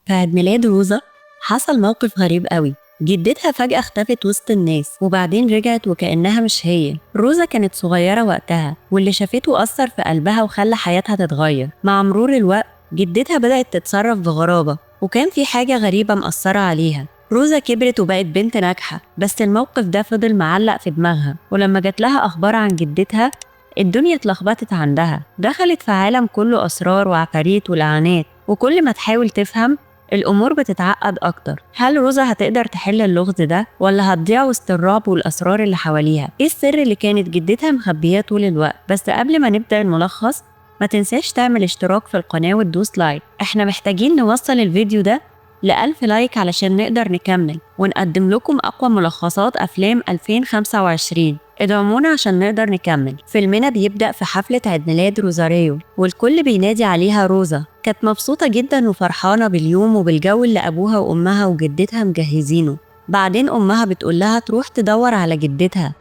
في عيد ميلاد روزا حصل موقف غريب قوي. جدتها فجأة اختفت وسط الناس وبعدين رجعت وكأنها مش هي. روزا كانت صغيرة وقتها، واللي شافته أثر في قلبها وخلى حياتها تتغير. مع مرور الوقت جدتها بدأت تتصرف بغرابة، وكان في حاجة غريبة مأثرة عليها. روزا كبرت وبقت بنت ناجحة، بس الموقف ده فضل معلق في دماغها. ولما جات لها أخبار عن جدتها الدنيا اتلخبطت عندها. دخلت في عالم كله أسرار وعفاريت ولعنات، وكل ما تحاول تفهم الأمور بتتعقد أكتر. هل روزا هتقدر تحل اللغز ده، ولا هتضيع وسط الرعب والأسرار اللي حواليها؟ إيه السر اللي كانت جدتها مخبياه طول الوقت؟ بس قبل ما نبدأ الملخص ما تنساش تعمل اشتراك في القناة وتدوس like. احنا محتاجين نوصل الفيديو ده ل1000 like علشان نقدر نكمل ونقدم لكم أقوى ملخصات أفلام 2025. ادعمونا عشان نقدر نكمل. فيلمنا بيبدأ في حفلة عيد ميلاد روزاريو، والكل بينادي عليها روزا. كانت مبسوطة جدا وفرحانة باليوم وبالجو اللي أبوها وأمها وجدتها مجهزينه. بعدين أمها بتقول لها تروح تدور على جدتها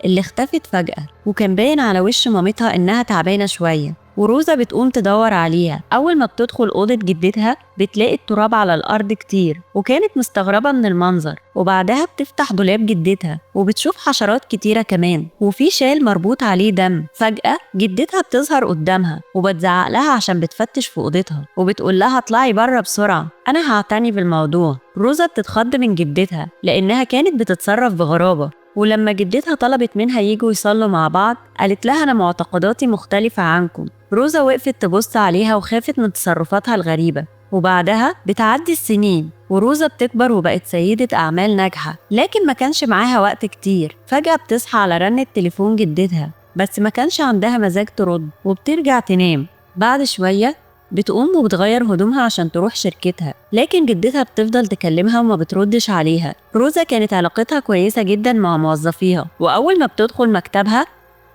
اللي اختفت فجأة، وكان باين على وش مامتها إنها تعبانة شوية. وروزا بتقوم تدور عليها. أول ما بتدخل أوضة جدتها بتلاقي التراب على الأرض كتير، وكانت مستغربة من المنظر. وبعدها بتفتح دولاب جدتها وبتشوف حشرات كتيرة كمان، وفي شال مربوط عليه دم. فجأة جدتها بتظهر قدامها وبتزعق لها عشان بتفتش في أوضتها، وبتقول لها اطلعي بره بسرعة، أنا هعتني بالموضوع. روزا بتتخض من جدتها لأنها كانت بتتصرف بغرابة، ولما جدتها طلبت منها يجوا يصلوا مع بعض قالت لها أنا معتقداتي مختلفة عنكم. روزا وقفت تبص عليها وخافت من تصرفاتها الغريبة. وبعدها بتعدي السنين وروزا بتكبر وبقت سيدة أعمال ناجحة، لكن ما كانش معاها وقت كتير. فجأة بتصحى على رنة تليفون جدتها، بس ما كانش عندها مزاج ترد وبترجع تنام. بعد شوية بتقوم وبتغير هدومها عشان تروح شركتها، لكن جدتها بتفضل تكلمها وما بتردش عليها. روزا كانت علاقتها كويسة جدا مع موظفيها، وأول ما بتدخل مكتبها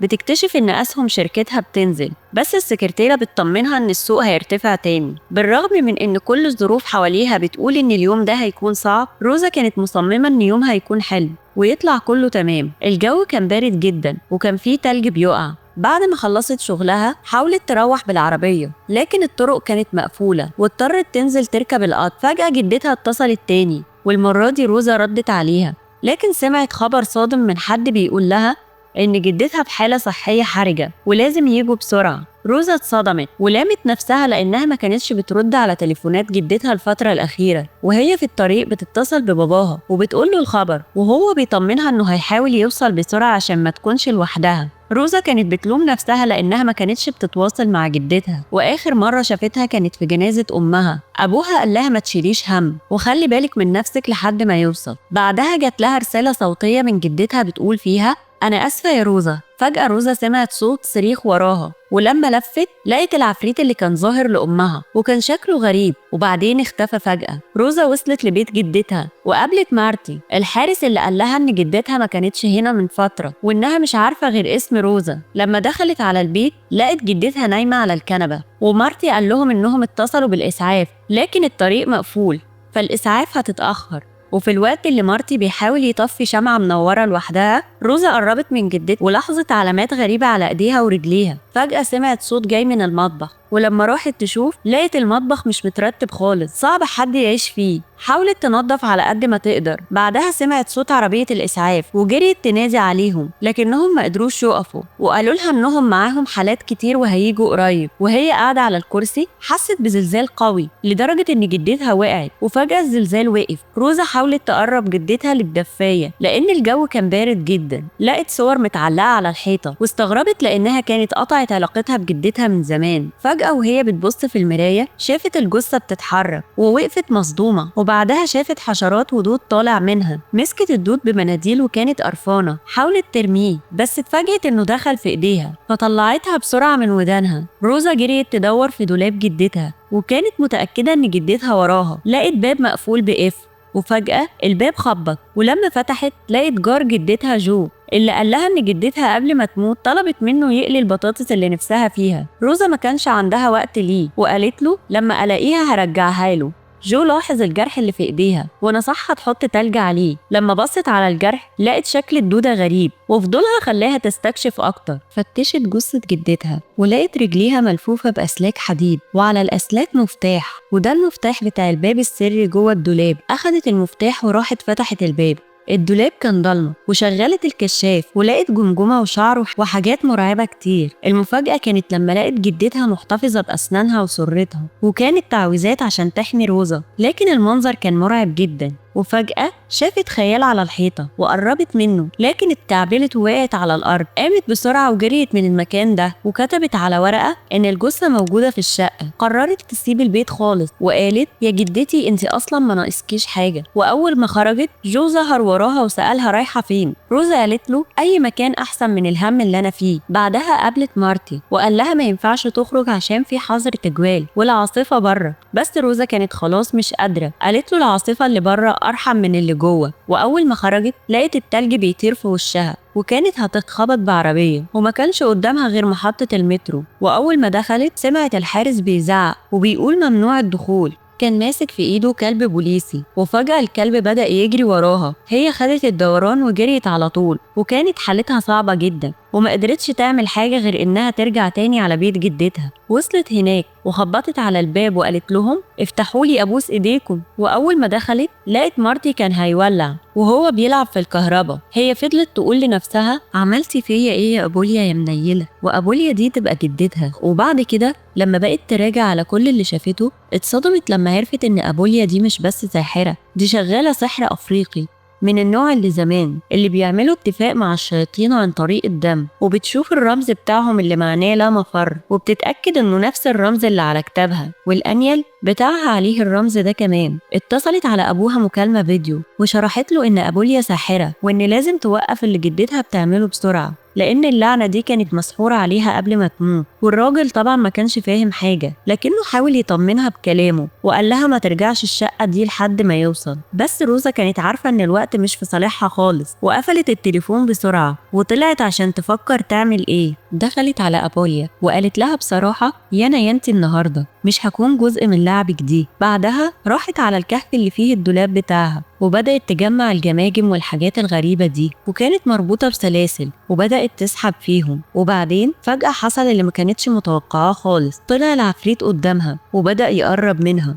بتكتشف إن أسهم شركتها بتنزل، بس السكرتيرة بتطمنها إن السوق هيرتفع تاني. بالرغم من إن كل الظروف حواليها بتقول إن اليوم ده هيكون صعب، روزا كانت مصممة إن يومها هيكون حلو ويطلع كله تمام. الجو كان بارد جدا وكان فيه تلج بيقع. بعد ما خلصت شغلها حاولت تروح بالعربية، لكن الطرق كانت مقفولة واضطرت تنزل تركب القطر. فجأة جدتها اتصلت تاني، والمرة دي روزا ردت عليها، لكن سمعت خبر صادم من حد بيقول لها إن جدتها في حالة صحية حرجة ولازم يجوا بسرعة. روزا اتصدمت ولامت نفسها لأنها ما كانتش بترد على تليفونات جدتها الفترة الأخيرة. وهي في الطريق بتتصل بباباها وبتقول له الخبر، وهو بيطمنها إنه هيحاول يوصل بسرعة عشان ما تكونش لوحدها. روزا كانت بتلوم نفسها لأنها ما كانتش بتتواصل مع جدتها، وآخر مرة شافتها كانت في جنازة أمها. أبوها قال لها ما تشيليش هم وخلي بالك من نفسك لحد ما يوصل. بعدها جات لها رسالة صوتية من جدتها بتقول فيها أنا آسفة يا روزا. فجأة روزا سمعت صوت صريخ وراها، ولما لفت لقت العفريت اللي كان ظاهر لأمها وكان شكله غريب، وبعدين اختفى فجأة. روزا وصلت لبيت جدتها وقابلت مارتي الحارس اللي قال لها إن جدتها ما كانتش هنا من فترة وإنها مش عارفة غير اسم روزا. لما دخلت على البيت لقت جدتها نايمة على الكنبة، ومارتي قال لهم إنهم اتصلوا بالإسعاف لكن الطريق مقفول فالإسعاف هتتأخر. وفي الوقت اللي مارتي بيحاول يطفي شمعة منورة لوحدها، روزا قربت من جدتها ولاحظت علامات غريبة على ايديها ورجليها. فجأة سمعت صوت جاي من المطبخ، ولما راحت تشوف لقت المطبخ مش مترتب خالص، صعب حد يعيش فيه. حاولت تنظف على قد ما تقدر. بعدها سمعت صوت عربية الإسعاف وجريت تنادي عليهم، لكنهم ما قدروش يقفوا وقالوا لها إنهم معاهم حالات كتير وهيجوا قريب. وهي قاعدة على الكرسي حست بزلزال قوي لدرجة إن جدتها وقعت، وفجأة الزلزال وقف. روزا حاولت تقرب جدتها للدفاية لأن الجو كان بارد جدا. لقت صور متعلقة على الحيطة واستغربت لأنها كانت قطعت علاقتها بجدتها من زمان. فجأة وهي بتبص في المراية شافت الجثة بتتحرك ووقفت مصدومة، وبعدها شافت حشرات ودود طالع منها. مسكت الدود بمناديل وكانت قرفانة، حاولت ترميه بس اتفاجئت انه دخل في ايديها فطلعتها بسرعة من ودانها. روزا جريت تدور في دولاب جدتها وكانت متأكدة ان جدتها وراها. لقت باب مقفول بقفل، وفجأة الباب خبط، ولما فتحت لقت جار جدتها جو اللي قال لها ان جدتها قبل ما تموت طلبت منه يقلي البطاطس اللي نفسها فيها. روزا ما كانش عندها وقت ليه وقالت له لما الاقيها هرجعها له. جو لاحظ الجرح اللي في ايديها ونصحها تحط تلج عليه. لما بصت على الجرح لقت شكل الدودة غريب، وفضولها خلاها تستكشف أكتر. فتشت جثة جدتها ولقت رجليها ملفوفة بأسلاك حديد، وعلى الأسلاك مفتاح، وده المفتاح بتاع الباب السري جوه الدولاب. أخدت المفتاح وراحت فتحت الباب. الدولاب كان ضلمة، وشغلت الكشاف ولقت جمجمة وشعر وحاجات مرعبة كتير. المفاجأة كانت لما لقت جدتها محتفظة بأسنانها وسرتها، وكانت تعويذات عشان تحمي روزا، لكن المنظر كان مرعب جدا. وفجأة شافت خيال على الحيطة وقربت منه، لكن اتكعبلت ووقعت على الأرض. قامت بسرعة وجريت من المكان ده، وكتبت على ورقة إن الجثة موجودة في الشقة. قررت تسيب البيت خالص وقالت يا جدتي انت أصلا ما ناقصكيش حاجة. وأول ما خرجت جو ظهر وراها وسألها رايحة فين. روزا قالت له أي مكان أحسن من الهم اللي أنا فيه. بعدها قابلت مارتي وقال لها ما ينفعش تخرج عشان في حظر تجوال والعاصفة بره، بس روزا كانت خلاص مش قادرة. قالت له العاصفة اللي بره أرحم من اللي جوه. وأول ما خرجت لقت التلج بيطير في وشها، وكانت هتتخبط بعربية، وما كانش قدامها غير محطة المترو. وأول ما دخلت سمعت الحارس بيزعق وبيقول ممنوع الدخول. كان ماسك في ايده كلب بوليسي، وفجأة الكلب بدأ يجري وراها. هي خدت الدوران وجريت على طول، وكانت حالتها صعبة جدا، وما قدرتش تعمل حاجة غير إنها ترجع تاني على بيت جدتها. وصلت هناك وخبطت على الباب وقالت لهم افتحوا لي أبوس إيديكم. وأول ما دخلت لقت مارتي كان هيولع وهو بيلعب في الكهرباء. هي فضلت تقول لنفسها عملتي فيا إيه يا أبوليا يا منيلة، وأبوليا دي تبقى جدتها. وبعد كده لما بقت تراجع على كل اللي شافته اتصدمت لما عرفت إن أبوليا دي مش بس ساحرة، دي شغالة سحر أفريقي من النوع اللي زمان اللي بيعملوا اتفاق مع الشياطين عن طريق الدم، وبتشوف الرمز بتاعهم اللي معناه لا مفر، وبتتأكد انه نفس الرمز اللي على كتابها، والأنيل بتاعها عليه الرمز ده كمان. اتصلت على أبوها مكالمة فيديو وشرحت له إن أبوليا ساحرة، وإن لازم توقف اللي جدتها بتعمله بسرعة، لأن اللعنة دي كانت مسحورة عليها قبل ما تموت. والراجل طبعا ما كانش فاهم حاجة، لكنه حاول يطمنها بكلامه وقال لها ما ترجعش الشقة دي لحد ما يوصل. بس روزا كانت عارفة إن الوقت مش في صالحها خالص، وقفلت التليفون بسرعة وطلعت عشان تفكر تعمل إيه. دخلت على أبوليا وقالت لها بصراحة يا أنا يا انتي النهاردة مش هكون جزء من لعبك دي. بعدها راحت على الكهف اللي فيه الدولاب بتاعها وبدأت تجمع الجماجم والحاجات الغريبة دي، وكانت مربوطة بسلاسل، وبدأت تسحب فيهم. وبعدين فجأة حصل اللي ما كانتش متوقعاه خالص، طلع العفريت قدامها وبدأ يقرب منها.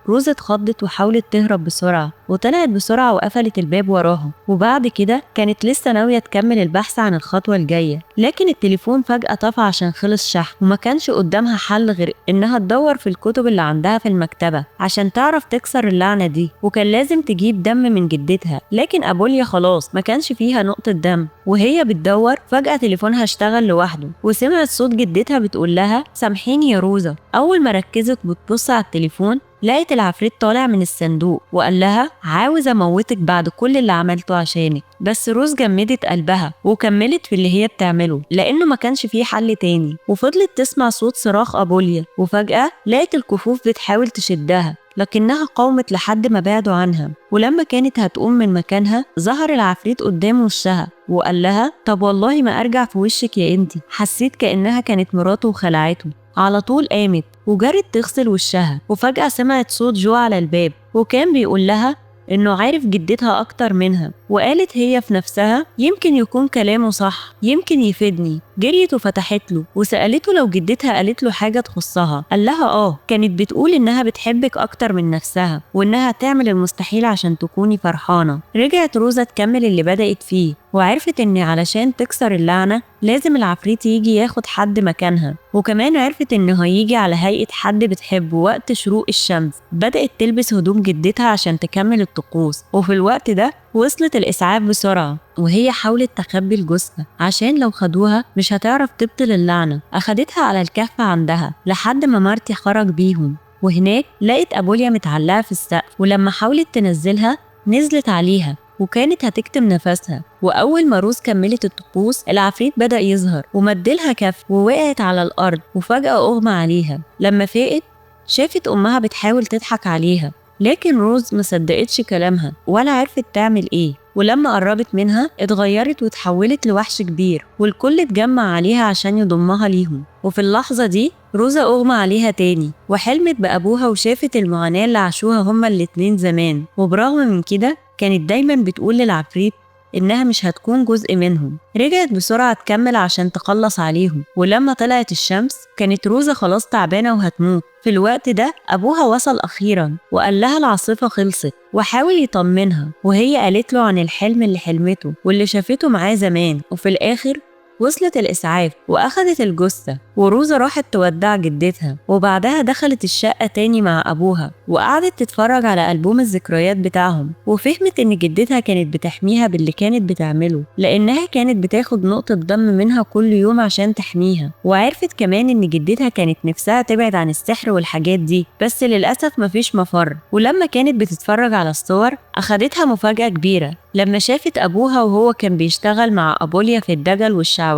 روز اتخضت وحاولت تهرب بسرعة، وطلعت بسرعة وقفلت الباب وراها. وبعد كده كانت لسه ناوية تكمل البحث عن الخطوة الجاية، لكن التليفون فجأة طفى عشان خلص شحن، وما كانش قدامها حل غير إنها تدور في الكتب اللي عندها في المكتبة عشان تعرف تكسر اللعنة دي، وكان لازم تجيب دم من جدتها، لكن أبوليا خلاص ما كانش فيها نقطة دم. وهي بتدور فجأة تليفونها اشتغل لوحده، وسمعت صوت جدتها بتقول لها سامحيني يا روزا. أول ما ركزت بتبص على التليفون لقيت العفريت طالع من الصندوق وقال لها عاوز اموتك بعد كل اللي عملته عشانك. بس روز جمدت قلبها وكملت في اللي هي بتعمله لانه ما كانش فيه حل تاني، وفضلت تسمع صوت صراخ أبوليا. وفجأة لقت الكفوف بتحاول تشدها، لكنها قاومت لحد ما بعدوا عنها. ولما كانت هتقوم من مكانها ظهر العفريت قدام وشها وقال لها طب والله ما ارجع في وشك يا انتي. حسيت كأنها كانت مراته وخلعته. على طول قامت وجرت تغسل وشها، وفجأة سمعت صوت جو على الباب وكان بيقول لها إنه عارف جدتها أكتر منها. وقالت هي في نفسها يمكن يكون كلامه صح، يمكن يفيدني. جريت وفتحت له وسألته لو جدتها قالت له حاجة تخصها. قال لها آه، كانت بتقول إنها بتحبك أكتر من نفسها وإنها تعمل المستحيل عشان تكوني فرحانة. رجعت روزا تكمل اللي بدأت فيه، وعرفت إن علشان تكسر اللعنة لازم العفريت يجي ياخد حد مكانها، وكمان عرفت إنه هيجي على هيئة حد بتحبه وقت شروق الشمس. بدأت تلبس هدوم جدتها عشان تكمل الطقوس، وفي الوقت ده وصلت الإسعاف بسرعة، وهي حاولت تخبي الجثة عشان لو خدوها مش هتعرف تبطل اللعنة. أخدتها على الكهف عندها لحد ما مارتي خرج بيهم، وهناك لقت أبوليا متعلقة في السقف، ولما حاولت تنزلها نزلت عليها وكانت هتكتم نفسها. وأول ما روز كملت الطقوس العفريت بدأ يظهر ومدلها كف ووقعت على الأرض، وفجأة أغمى عليها. لما فاقت شافت أمها بتحاول تضحك عليها، لكن روز ما صدقتش كلامها ولا عرفت تعمل إيه. ولما قربت منها اتغيرت وتحولت لوحش كبير، والكل اتجمع عليها عشان يضمها ليهم. وفي اللحظة دي روزا أغمى عليها تاني، وحلمت بأبوها وشافت المعاناة اللي عاشوها هما الاتنين زمان. وبرغم من كده كانت دايما بتقول للعفريت إنها مش هتكون جزء منهم. رجعت بسرعة تكمل عشان تخلص عليهم، ولما طلعت الشمس كانت روزا خلاص تعبانة وهتموت. في الوقت ده أبوها وصل أخيرا وقال لها العاصفة خلصت، وحاول يطمنها، وهي قالت له عن الحلم اللي حلمته واللي شافته معاه زمان. وفي الآخر وصلت الإسعاف وأخدت الجثة، وروزا راحت تودع جدتها، وبعدها دخلت الشقة تاني مع أبوها وقعدت تتفرج على ألبوم الذكريات بتاعهم، وفهمت إن جدتها كانت بتحميها باللي كانت بتعمله، لأنها كانت بتاخد نقطة دم منها كل يوم عشان تحميها. وعرفت كمان إن جدتها كانت نفسها تبعد عن السحر والحاجات دي، بس للأسف مفيش مفر. ولما كانت بتتفرج على الصور أخدتها مفاجأة كبيرة لما شافت أبوها وهو كان بيشتغل مع أبوليا في الدجل والشعوذة.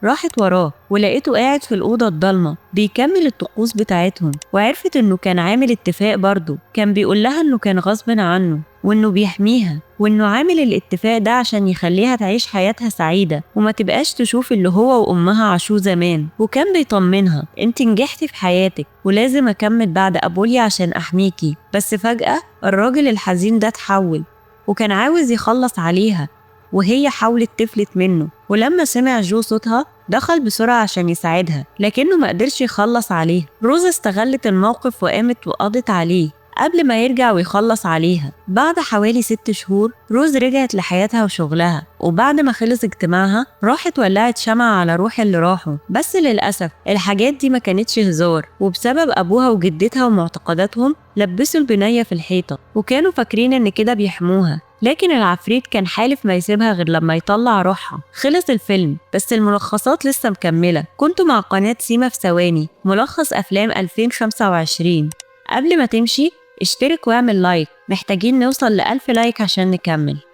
راحت وراه ولقيته قاعد في الأوضة الضلمة بيكمل الطقوس بتاعتهم، وعرفت إنه كان عامل اتفاق برضه، كان بيقول لها إنه كان غصب عنه وإنه بيحميها، وإنه عامل الاتفاق ده عشان يخليها تعيش حياتها سعيدة وما تبقاش تشوف اللي هو وأمها عاشوه زمان. وكان بيطمنها إنت نجحتي في حياتك ولازم أكمل بعد أبوليا عشان أحميكي. بس فجأة الراجل الحزين ده اتحول وكان عاوز يخلص عليها، وهي حاولت تفلت منه، ولما سمع جو صوتها دخل بسرعة عشان يساعدها، لكنه ما قدرش يخلص عليها. روزا استغلت الموقف وقامت وقضت عليه قبل ما يرجع ويخلص عليها. بعد حوالي 6 شهور روز رجعت لحياتها وشغلها، وبعد ما خلص اجتماعها راحت ولعت شمعة على روح اللي راحوا. بس للأسف الحاجات دي ما كانتش هزار، وبسبب أبوها وجدتها ومعتقداتهم لبسوا البنية في الحيطة، وكانوا فاكرين إن كده بيحموها، لكن العفريت كان حالف ما يسيبها غير لما يطلع روحها. خلص الفيلم بس الملخصات لسه مكملة. كنت مع قناة سيما في ثواني، ملخص أفلام 2025. قبل ما تمشي اشترك واعمل like، محتاجين نوصل ل1000 like عشان نكمل.